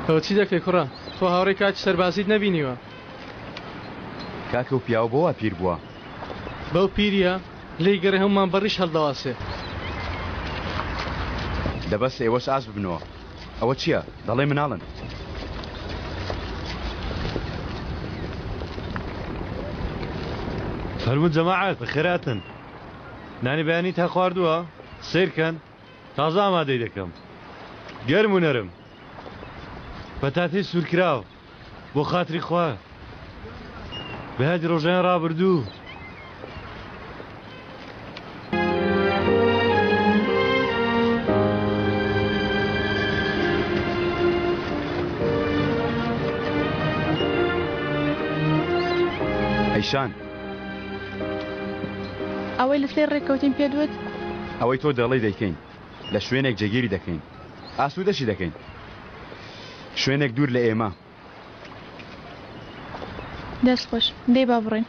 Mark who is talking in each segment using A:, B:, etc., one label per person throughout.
A: ئەوە چی دەکەی کوڕە؟ تۆ هاوڕێی کاتی سەربازیت نەبینیوە؟
B: کاکە و پیاو بۆ وا پیر بووە؟
A: بەو پیریە لێی گەڕێ هەموومان بە ڕیش هەڵدەواسێ.
B: دە بەسە ئێوەش ئاش ببنەوە. ئەوە چییە؟ دەڵێی مناڵن.
C: فەرموون جەماعەت بەخێرهاتن. نانی بەیانیتان خواردووە؟ سەیرکەن تازە ئامادەی دەکەم. گەرم و نەرم. پەتاتەی سوورکراو. بۆ خاتری خوا بە یادی ڕۆژانی ڕابردوو.
B: ئەیشان.
D: ئەوەی لەسەر ڕێککەوتین پێت وت؟
B: ئەوەی تۆ دەڵێی دەیکەین. لە شوێنێک جێگیری دەکەین. ئاسوودەشی دەکەین. شوێنێک دوور لە ئێمە.
D: دەست خۆش. دەی با بڕۆین.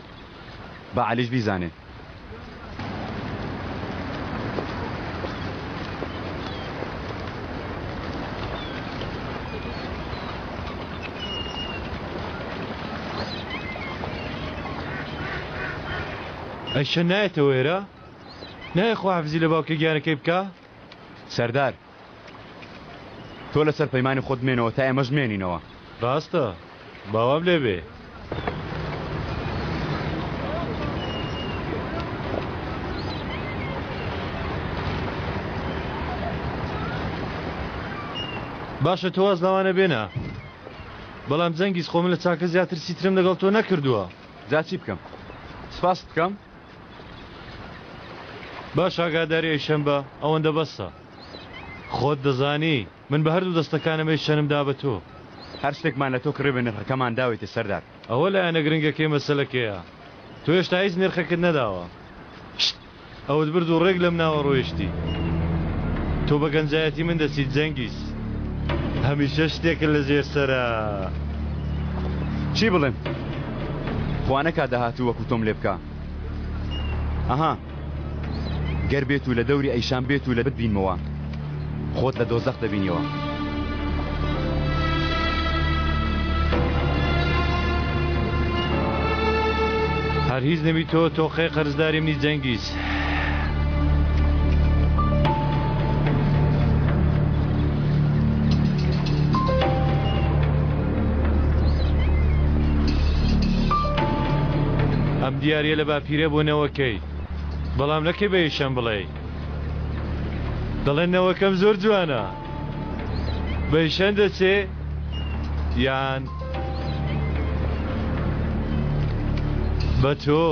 B: با عەلیش بیزانێ.
C: ئەی چەند نایەتەوە ئێرە؟ نایە خواحافزی لە باوکە گیانەکەی بکا؟
B: سەردار تۆ لەسەر پەیمانی خۆت بمێنەوە تا ئێمەش بمێنینەوە.
C: ڕاستە با وام لێ بێ. باشە تۆ واز لەوانە بێنە بەڵام جەنگیز خۆ من لە چاکە زیاتر سیترم لەگەڵ تۆ نەکردووە.
B: جا چی بکەم؟ سپاست بکەم؟
C: باش ئاگاداری ئەیشەم بە ئەوەندە بەسە. خۆت دەزانی من بە هەردوو دەستەکانم ئەیشەنم دا بە تۆ.
B: هەر شتێکمان لە تۆ کڕی بە نرخەکەمان داویتە سەردار.
C: ئەوە لایەنە گرنگەکەی مەسەلەکەیە. تۆ هێشتا هیچ نرخەکت نەداوە. شت! ئەوت برد و ڕێک لەم ناوە ڕۆیشتی. تۆ بە گەنجایەتی من دەچیت جەنگیز. هەمیشە شتێکت لە ژێر سەرە.
B: چی بڵێم؟ خوا نەکا داهاتوو وەکو تۆم لێ بکا. ئەها گەر بێت و لە دەوری ئەیشان بێت و لە بتبینمەوە خۆت لە دۆزەخ دەبینیەوە.
C: هەر هیچ نەبی تۆ تۆقەی قەرزداری منی جەنگیز. ئەم دیاریە لە باپیرە بۆ نەوەکەی بەڵام نەکەی بە یشەم بڵێی دەڵێن نەوەکەم زۆر جوانە بە یشەن دەچێ یان بە تۆ.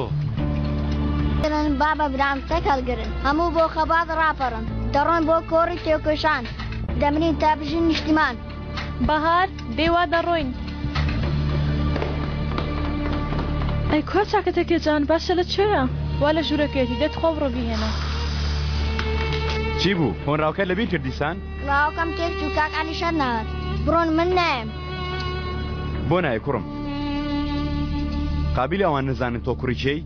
E: بابە برام چەک هەڵگرن هەموو بۆ خەبات ڕاپەڕن دەڕۆن بۆ کۆڕی تێکۆشان دەمرین تا بژین نیشتیمان.
D: بەهار، دەی وا دەڕۆین. ئەی کوا چاکەتەکەی جان باشە لە کوێیە؟ وا لە ژوورەکەیەتی دە تخوا بڕۆ بیهێنە.
B: چی بوو؟ هۆنراوەکەت لەبیر کرد دیسان؟
E: کڵاوەکەم تێک چوو کاک عەلی شەر نەهات. بڕۆن من نایەم.
B: بۆ نایەی کوڕم؟ قابیلە ئەوان نەزانن تۆ کوڕی کێی؟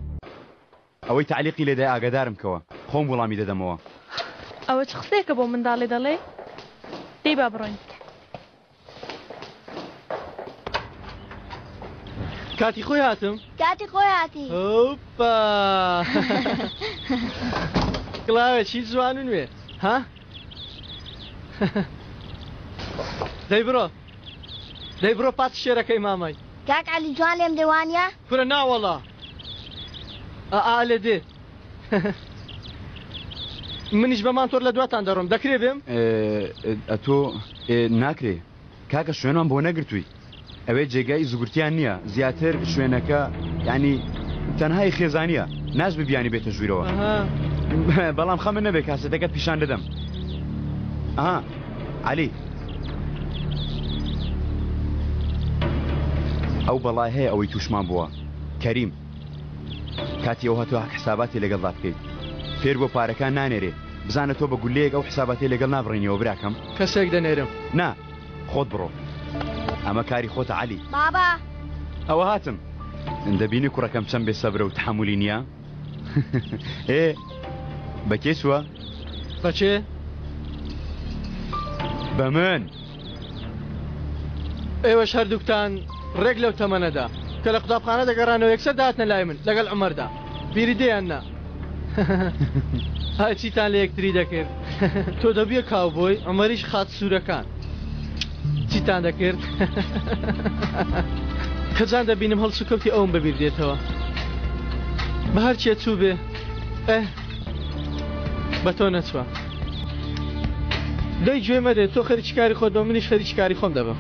B: ئەوەی تەعلیقی لێدای ئاگادارم کەوە خۆم وڵامی دەدەمەوە.
D: ئەوە چ قسەیەکە بۆ منداڵێ دەڵێی؟ دەی با بڕۆین.
A: کاتی خۆی هاتم؟
E: کاتی خۆی هاتی.
A: هۆپا کڵاوێکی جوان و نوێ ها؟ دەی بڕۆ دەی بڕۆ پات شێرەکەی مامای.
E: کاک عەلی جوان لێم دێ وانیە؟
A: کورە ناوەڵا ئا ئا لێ دێ منیش بە مانتۆر لە دواتان دەڕۆم دەکرێ بێم؟
B: ئەتۆ ناکرێ کاکە شوێنمان بۆ نەگرتووی ئەوێ جێگای زگورتیان نییە زیاتر شوێنەکە ینی تەنهای خێزانیە ناش ببیانی بێتە ژوورەوە بەڵام خەمە نەبێ کاسێتەکەت پیشان دەدەم ئەها عەلی ئەو بەڵای هەیە ئەوەی تووشمان بووە کەریم کاتی ئەو هاتووە حساباتی لەگەڵدا بکەیت فێر بۆ پارەکان نانێرێ بزانە تۆ بە گولەیەک ئەو حساباتی لەگەڵ نابڕینەوە براکەم
A: کەسێک دەنێرم
B: نا خۆت بڕۆ ئەمە کاری خۆتە عەلی
E: بابا
B: ئەوە هاتم دەبینی کوڕەکەم چەند بێ سەبرە و تحملی نییە ئێ بە کێ چووە؟
A: بە کێ؟
B: بە من.
A: ئێوەش هەردووکتان ڕێک لەو تەمەنەدا کە لە قوتابخانە دەگەڕانەوە یەکسەر دەهاتنە لای من لەگەڵ عومەردا. بیری دێ یان نا؟ ئای چیتان لە یەکتری دەکرد؟ تۆ دەبوویە کاوبۆی، عومەریش خاچ سوورەکان. چیتان دەکرد؟ کە جان دەبینم هەڵسوکەوتی ئەوم بەبیر دێتەوە. بە هەرچێ چووبێ، ئه بە تۆ نەچووە. دەی گوێ مەدێ، تۆ خەریکی کاری خۆت بە، منیش خەریکی کاری خۆم دەبم.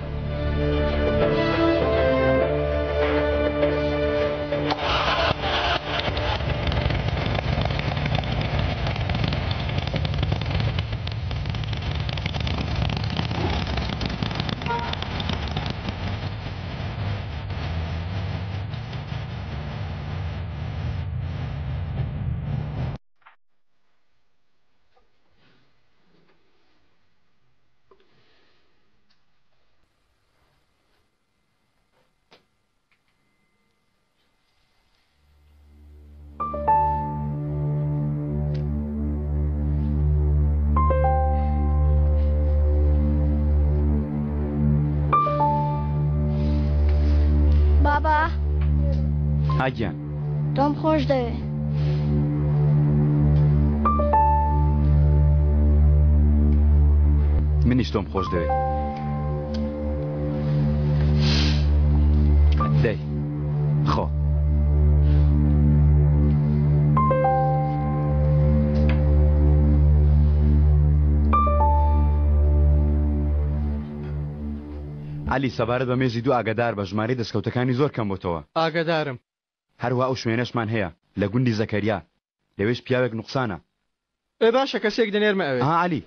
E: بابا
B: ها گیان
E: تۆم خۆش دەوێ.
B: منیش تۆم خۆش دەوێ. دەی خۆ. عەلی سەبارەت بە مێزی دوو ئاگادار بە ژمارەی دەستکەوتەکانی زۆر کەم بۆتەوە.
A: ئاگادارم.
B: هەروا ئەو شوێنەشمان هەیە لە گوندی زەکەریا لەوێش پیاوێک نوقسانە.
A: ئێ باشە کەسێک دەنێرمە ئەوێ.
B: ئەها عەلی.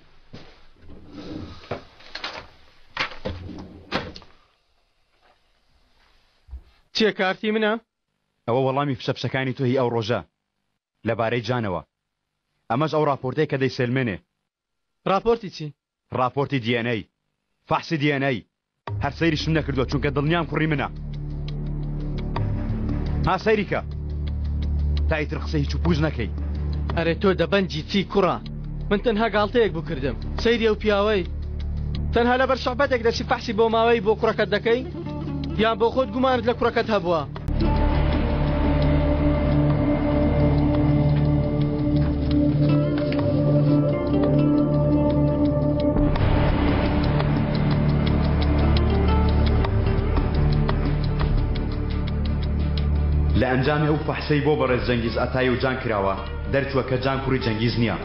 A: چیە کارتی منە؟
B: ئەوە وەڵامی فشە فشەکانی تۆ هی ئەو ڕۆژە لەبارەی جانەوە. ئەمەش ئەو ڕاپۆرتەیە کە دەیسەلمێنێ.
A: ڕاپۆرتی چی؟
B: ڕاپۆرتی DNA. فەحسی DNA. هەر سەیریشم نەکردووە چونکە دڵنیام کوڕی منە. ها سەیری کە. تا ئیتر قسەی هیچ و پووچ نەکەی.
A: ئەرێ تۆ دەبەنگی چی کوڕە؟ من تەنها گاڵتەیەک بوو کردم. سەیری ئەو پیاوەی. تەنها لەبەر سوعبەتێک دەچی فەحسی بۆماوەیی بۆ کوڕەکەت دەکەی؟ یان بۆ خۆت گومانت لە کوڕەکەت هەبووە؟
B: لە ئەنجامی ئەو فەحسەی بۆ بەڕێز جەنگیز ئەتای و جان کراوە، دەرچووە کە جان کوڕی جەنگیز نییە.